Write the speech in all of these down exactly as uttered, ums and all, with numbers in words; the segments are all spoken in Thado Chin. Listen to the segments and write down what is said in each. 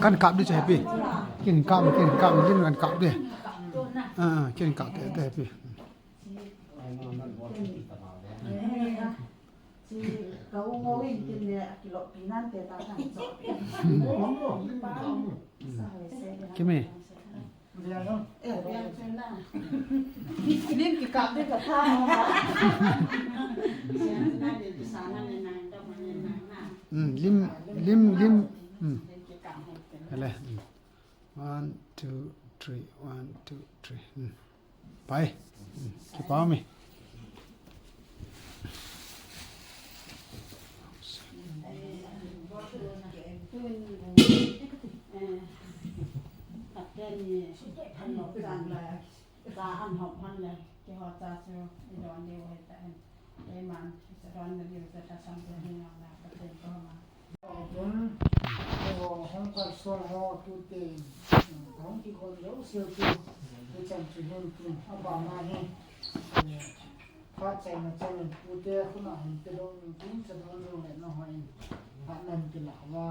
Kan kap di chu happy. Kin kap, kin kap, kin kan kap di. Ah, kin kap di, di happy. Kimi. Lim kikap ding katha mo. Hmm, lim, lim, lim. Hmm. Ele. Hmm. One, two, three. One, two, three. Hmm. Pai. Hmm. Kipah mi. Tun, eiho hung kalsong ho tute, hung kigon jouse chu, hichan chu hin tin, abana hi, eh, phat chaina chan in, tute khut a hin pe lou ning tin, chadon jong le nahon, phat nan kilah uva,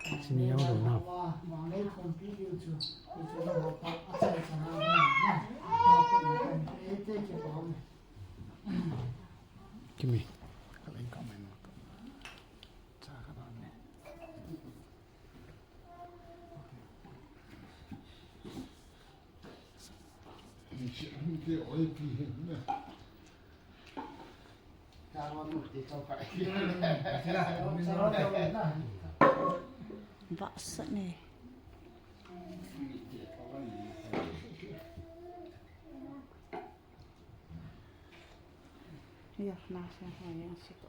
Sini eh, jong lo na. Uva, vanglei khompi diu chu, hichu nangho phat achai chan a hin na, na khut na kan pe te kipah uve. Kimi, ka leng ka mai na. Cha ka na ni. Vahsa ne. Ya, na se ho ya se ko.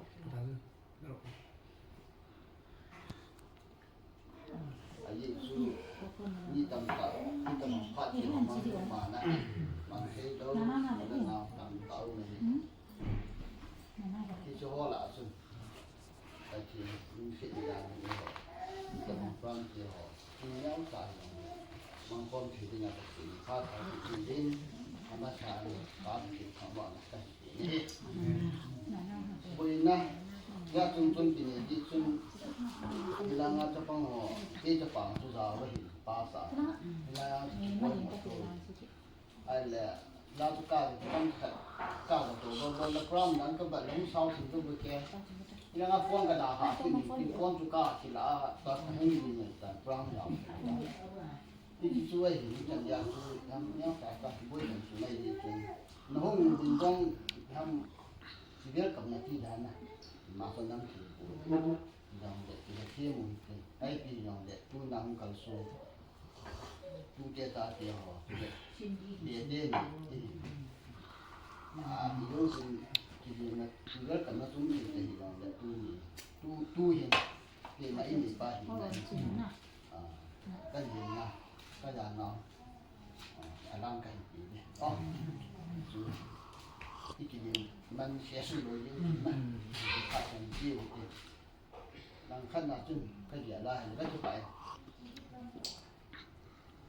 Ahi chu, mi tamtah, mi tamtah phat hi ma, ma na, ma hei lou, ma na nau tamtah u na hi. Hichu ho lah a chun, Pathen in se ila ni ho, mi tamtah phat hi ho, mi neo ta hi ho, mang kon thi ding a Pathen in phat phat thi ding, ama sa ni, phat thi kha ma na ta. Boina, ya chun chun kini di chun, ilanga chapang ho, ke chapang chu ja va hin pa sa. Ilanga chu boina chu. Ai le, la chu ka, kan khat, ka ga to, bo, bo, la pram nan ka ba long sao sin to bu ke. Ilanga phone ka da ha, kini, kini phone chu ka, kila, ka, ka hung ni ne, ka pram ya. Hichu chu ahi, hichu dia chu, nam, nam ka, ka, boi nam chu nai di chu. Na hung din jong, nam, civil kam na ti dan na. Ma ko nam chu. Jong le, ti le, ti mu, ti. Ai ti jong le, tu na hung kal su. Tu te ta te ho, tu le. Ti te ni. A, ti jong sin, ti jong na, civil kam na tu ni, ti jong le, tu ni. Tu, tu hin. Ti ma ini pa hin na. Ah, ka lien na, ka ja na, ah, ka lang ka hin pi ni. Oh, chu, i ki lien man sia su lo yin na, i ka kan ji u te. Lang khat na chun, ka ja la hin, ka chu pai.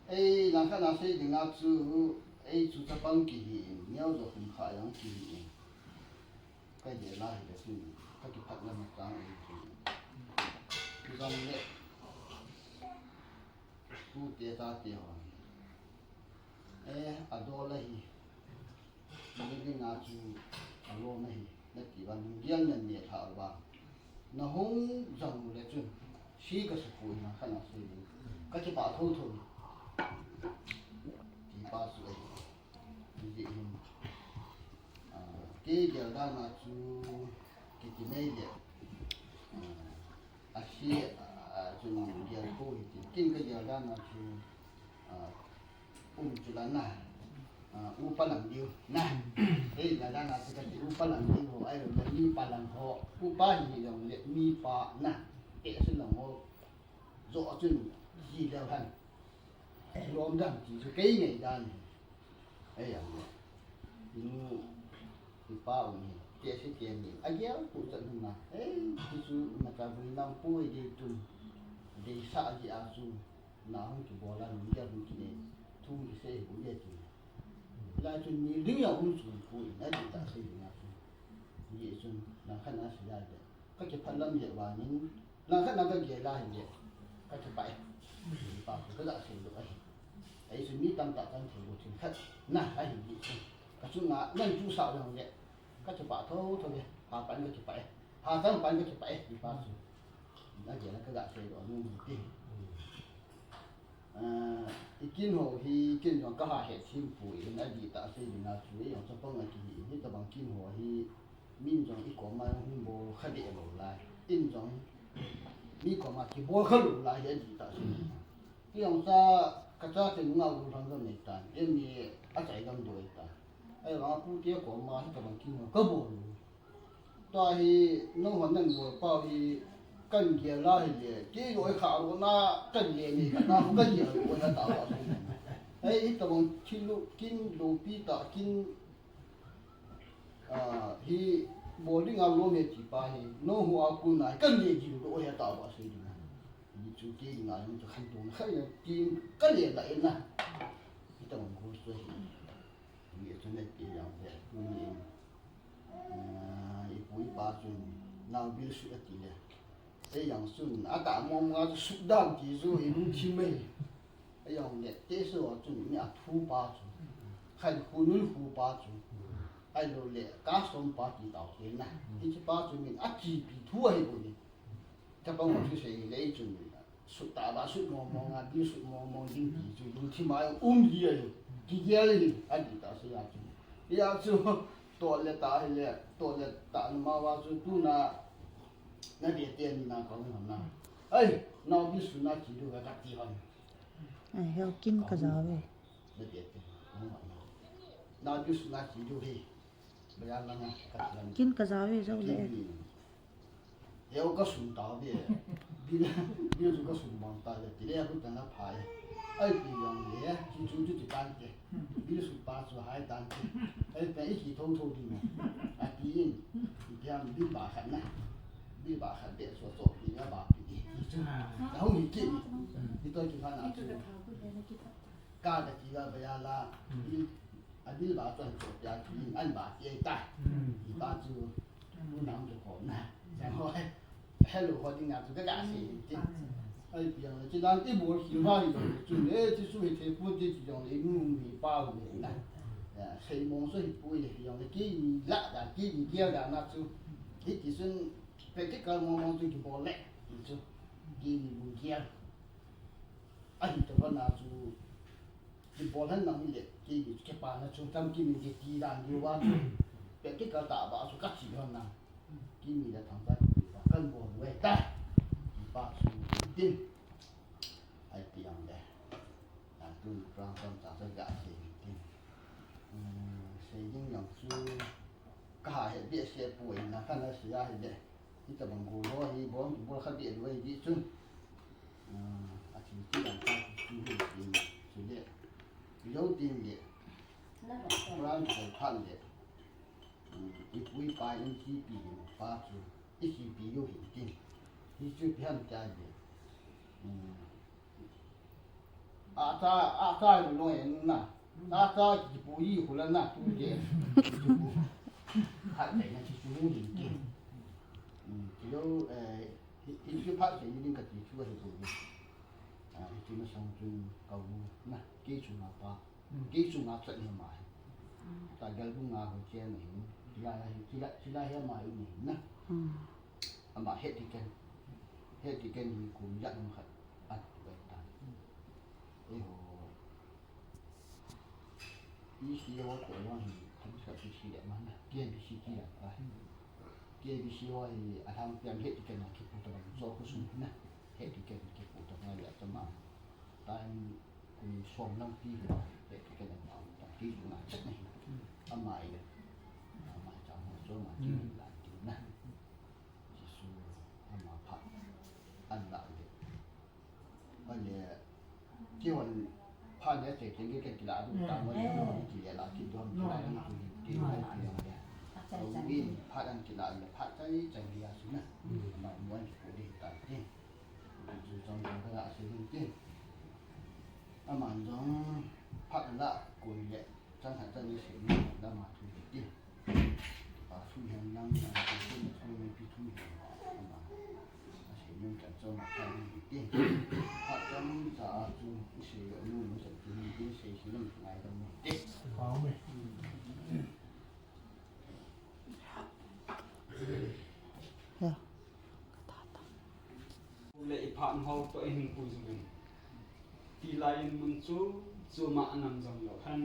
Ei, lang khat na sei ding a chu, ei chu chapang ki hi, neo jo khum kha yang ki hi. Ka gel a hile chun, ka kiphatna matang in chun. Jong le, tute tate hon. Eh, adol ahi. Ni dinga chu, alom ahi. Nati uva, lunggel nan neh lhah uva. Na hung jang u le chun, si ka sa poi na kha na sei ding. Ka kipah thotho. Ti pa su ahi. Hijeh hin, ah, kei gel dan a chu kiti nei le, ah, ahi, ah, chun gel kho hiti. Kin ka gel dan a chu, ah, um chu la na, ah, upa lang diu na. Kei gel dan a chu kati upa lang diu ho, ahilou le mipa lang ho. Upa hi jong le mipa na. Kei sun lang ho. Jo chun hi leu hen. Lom dan ti chu kei ngaidan hi. Ei, a, nu, i pa um hi, te se te ni. A gel pu chan hung na. Ei, ti chu ma cha bui nam pu ei dei tun. Dei sa ji a chu. Na hung kibol a, lunggel hung kinei. Thu hung kisei hi bu le ti. Lai chun mi ding a um chu pu in, a ding ta sei ding a chu. Ni chun, na khan a sei a le. Ka kiphat lam jeh vangin, langkhat na ka gel a hile, ka kipah e. Pa ka ga seidoh ahi. Ahi chu mi tamtah kan theilou thil khat na ahi chu. Ka chunga nan chu sa jong le, ka kipah thotho e. Hapan ka kipah e. Hachang pan ka kipah e, ti pa chu. Na gel a ka ga seidoh nom ti. Ah, i kin ho hi, kin jong ka ha het thim poi, in adihtah sei ding a chu, ei jong chapang a kihi, hitabang kin ho hi, min jong i koma hung bol kha deh lou lai. In jong, mi koma kibol kha lou lai hi adihtah sei ding a. Kei jong cha, ka chate nunga gollhang ka nei tan, M A a chai gam doi tan. Ahivang a pute koma hitabang kin ho ka bol lou. Tua hi, nangho nan bol pau hi, kan gel a hile, kei jong kha lou na, kan le ni ka na, kan gel lou na ta wa. Ei, hitabang thil lou, kin loupi tah, kin, ah, hi, bol ding a lom e ti pa hi, nangho a kon a, kan le gil lou he ta wa sei ding a. Hichu kei ding a, hichu khantouna khat a, kin ka le la e na. Hitabang gollhang chu hi. Ni chun ei ti jong le, tuni in, ah, i pu i pa chun, nao bil sut ati le. Ei jong chun, atah mong mong a chu sut dam ti chu i lungthim e. Ei jong le, te chu chun, mi a thu pa chu. Khan khu nun khu pa chu. Ahilou le, custom pa ti tao te na. Hiche pa chu min a kipi thu ahi bou ni. Chapang ho chu sei le, ei chun sut tah ba, sut mong mong a, bil sut mong mong ding ti chu, lungthim a um ji ahi, kigel ahi, adihtah sei a chu. Hia chu, toh le tah hile, toh le tah na ma va chu, tuna, na bia te ni na ka um na. Ai, nao bil sut na ti lu ka ti hon. Ai, heo kin ka ja ve. Na bia te, na bil sut na ti lu he. Bia la na ka ti hon. Kin ka ja ve jo le. Kin ni. Heo ka sut tao ve. Bil, bil chu ka sut bang tao ve. Ti le, hu ta na phai. Ai, ti jong le, chu chu chu ti tan te. Bil sut pa chu hai tan te. Ai, pe i ki thotho ding mo. Ati in. Ti ham bil ba khat na. Bil ba khat be chu chu pi na ba pi. Ti chu. Na hung hi ki. Ti to ki ha na chu. Ka ka ti ga ba ya la. Bil A bil ba chuan chu pia ki in an ba ti ai ta. Hmm. Ti pa chu, hmm, tu nam chu khom na. Chang hoi. Hello, ho ding na chu ka ga sei ti. Hmm. Ai piang le, chi dan ti bol ki va ni chu le, chi su hi the pu ti chi jong le, nu mi pa u le na. Ya, sei mong su hi pu ye jong le, ki ni la da, ki ni kia da na chu. Hi ti sun practical mong mong chu ki bol le. Ti chu. Ki ni lu kia. A hi to na chu. Kibol hen lang hile, kei, kei pa na chung tam ki min kiti dan diu va chu. Pe kei ka ta ba chu ka chi hon na. Ki mi le thang ta ki ba kan bol ve ta. Ki pa chu tin. Ai ti ang le. Na tu ni prang tam ta ta ga se tin. Hmm, sei ding yang chu ka ha he bia se pu in na ka na se ya he de. Hitabang gol ho hi bol, bol kha bia lou ahi di chun. Ah, a thil ti dan ta ti ti ti ti le. Lo tin le. Ram ko phan le. Hmm, i pu i pa in ti pi le pa chu. I ti pi yo hi tin. Hi chu pi han ta le. Hmm. Acha, acha lo en na. Acha ki pu yi khu la na tu ke. Khat le na ki chu ni ke. Hmm, kilo, eh, hi, hi chu phat se ni ding ka ti chu hi chu ni. Ah, hi chu na sang chu ka u na. Ke chu na pa. Ke chu na chat ni ma. Ta gal bu nga ho che na hi. Kila hi, kila, kila hi ma hi ni na. Hmm. Ama het ti ken. Het ti ken ni kum ya ni khat. At bai ta. Eiho, E C ho ko jong hi, tham sa P C le man na, K B C ti la ta. K B C ho hi, a thang pian he ti ken na kipu ta bang, zo ko sum na, he ti ken kipu ta bang le ta ma. Ta in, kum som lang pi hi, he ti ken na ta, ta ti na chat na hi. Ama i le. Ama cha ma zo ma ti la ti na. Jesu ama phat an la le. Ahile, kihon phat le che cheng ke ken kila du ta mo le, kile la ki don kila la ki ki la ki la. Awi phat an kila le phat chai chai lia su na. Ma mo an ki ko de ta ti. Chu chang chang ka la se ding ti. Aman jong phat la ko le. Chang khat chang ni se ni la ma thu ti. Pa thu hian lang, a thu ni thu ni pi thu ni. Le i phat ho toh i hin pui jing in. Tilai in mun chu, chu ma anam jong lou hen.